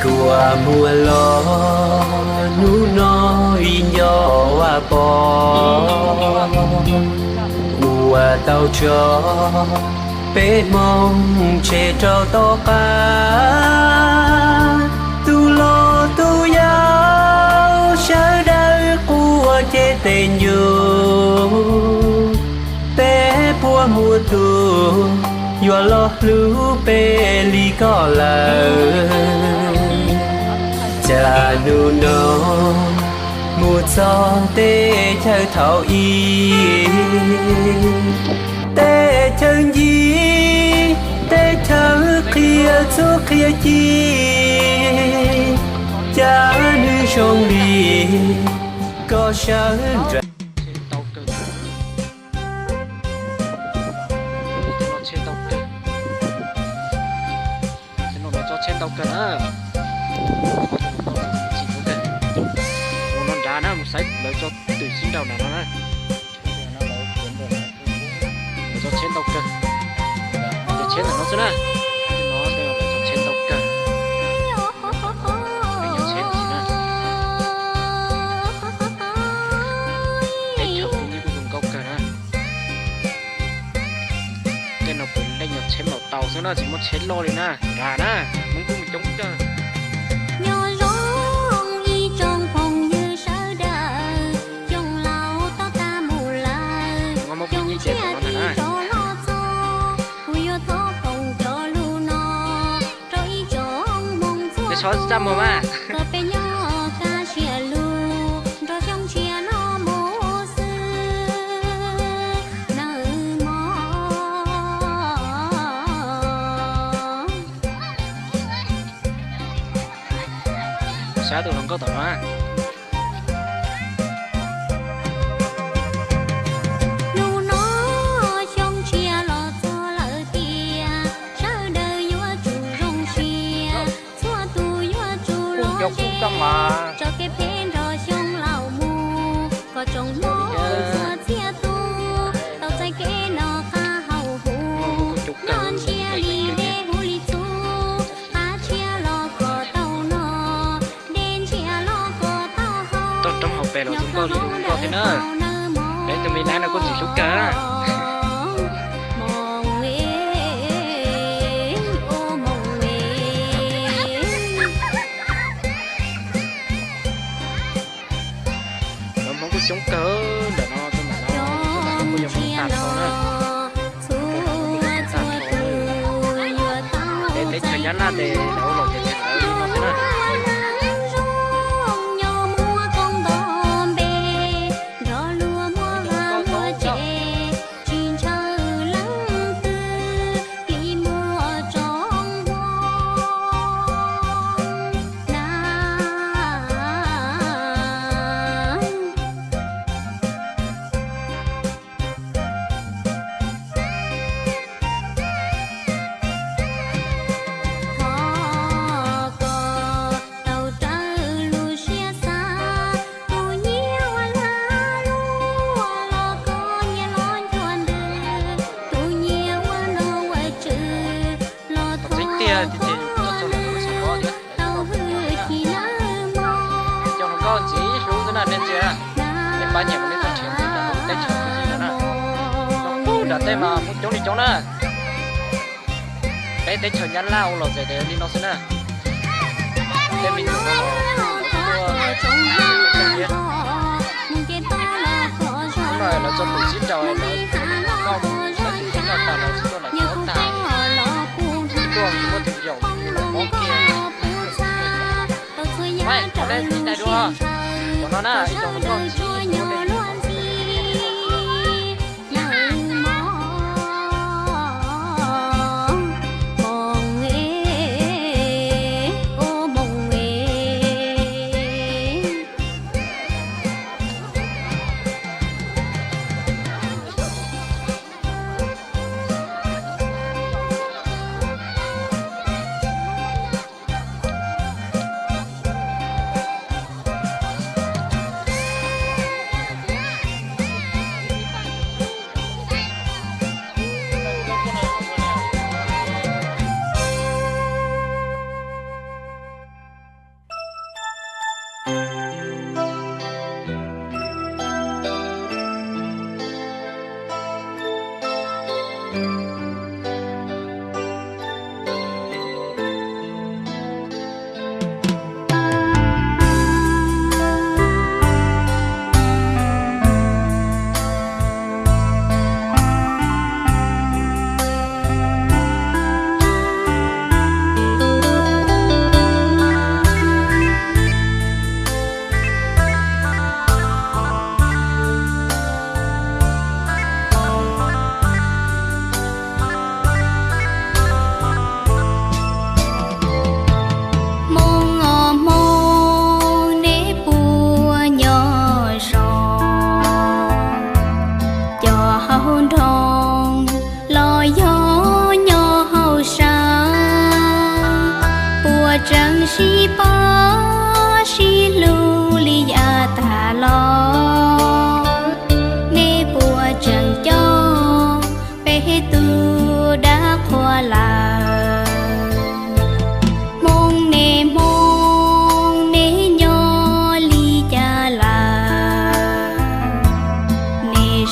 Kua muag los hnub no ib nco ua pov, ua tau tso peb hmoob tshem rau tom qab. Tus los tus yau sawv daws quaj ces tes ncu, peb puas muaj tus yuav los hlub peb li koj lawm. Cas hnub no mus txog teb chaws thaum ub, teb chaws ncig, teb chaws qhia txuj qhia ci, cas nws zoo li koj sawv nra. Tso tsheb ntau kawg na. Mus no nrad na, mus saib lawv tso twm sib nraus nrad no na. Lawv tso tsheb ntau kawg. Ces tsheb ntawm no xwb na. No lawv tso tsheb ntau kawg. Tsheb ntawm no na. Teb chaws kuj zoo nkauj kawg na. Tej no puav leej yog tsheb nplaum taus xwb na, tsis muaj tsheb loj li na, nrad na, Hmoob kuj mus coob kawg. Nyob zoo ib tsoom phooj ywg sawv daws, xyoo laus tau tas mus lawm, xyoo tshiab tib rov los txog, kuv yuav thov foom cov lus no rau ib tsoom hmoob txhua tus, kom peb nyob kaj siab lug nrog xyoo tshiab no mus xwb nawb mog. Saib tus hluas nkauj tom no. Hnub no xyoo tshiab los txog lawm tiag, sawv daws yuav tsum zoo siab, txhua tus yuav tsum los ze, tso kev phem nrog xyoo laus mus, kom tsoom hmoob txhua txhia tus tau txais kev noj qab haus huv, noj ntsiab li dej huv li txhuv, qab tshiab los kom tau noj, dej ntsiab los kom tau haus, nyob roob hauv pes los zoo nkauj li zoo nkauj thiab na. Peb tus me nab no kuj ntxim hlub kawg. Lawv Hmoob kuj coob kawg ntawm no, tus ntawm no kuj yog Hmoob tag nrho na. Peb teb chaws Nyab Laj ces lawv ua luam ces lawv li no xwb na. Thov kom tau raws lub siab xav, tus nyias ua lag luam los koj nyias los ncua ntws, tus nyias ua nom ua tswv los thov koj tau hwj chim nawb mog. Cov hluas nkauj ntxim hlub xwb na nej txiv, nej pab nyiam kuv nej txoj rhiav ntxiv rau lub teb chaws Fij Xyooj no na. Nram tej mas Hmoob coob li coob na. Peb teb chaws Nyab Laj ua luam ces li no xwb na. Tej me nyuam no los lawv kuj tuaj teb chaws thiab. Hnub no lawv tso twm sib nraus, lawv tus hluas nkauj saib twm sib nraus tas lawv tsis tuaj lawm, tsis tuaj tag, tsis tuaj tsis muaj tus yaum, mob kiag. Qhov no na ib tsoom hluas nkauj ntxim hlub nej.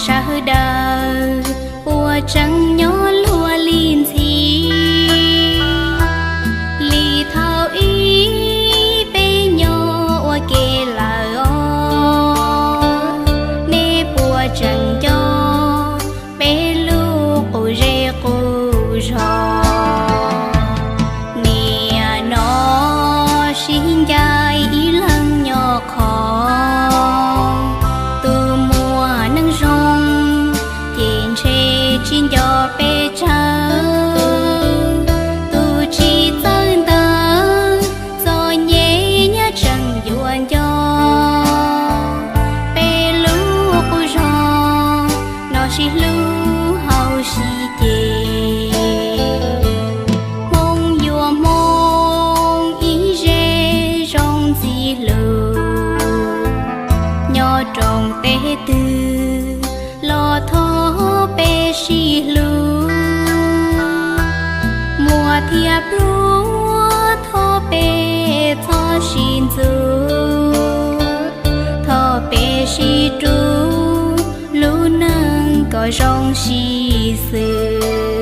Sawv daws puas tseem nyob luag li ntxhi li thaum ub peb nyob ua ke lawm os? Nej puas tseem nco peb lub qub zej qub zos? Nim no sib ncaim ib leeg nyob qhov, tus muaj neej zoo ces ntshe tsis nco peb tsawg. Tus tsis txawj ntawd txom nyem nyab tseem yuav nco. Peb lub qub zos no sib hlub hauv sib ceg. Hmoob yuav Hmoob ib zej zoo ntxim hlub, nyob rau teb twg los thov peb sib hlub. Muaj thiab pluag thov peb txhob sib ntxub, thov peb sib rub lub neej kom zoo sib xws.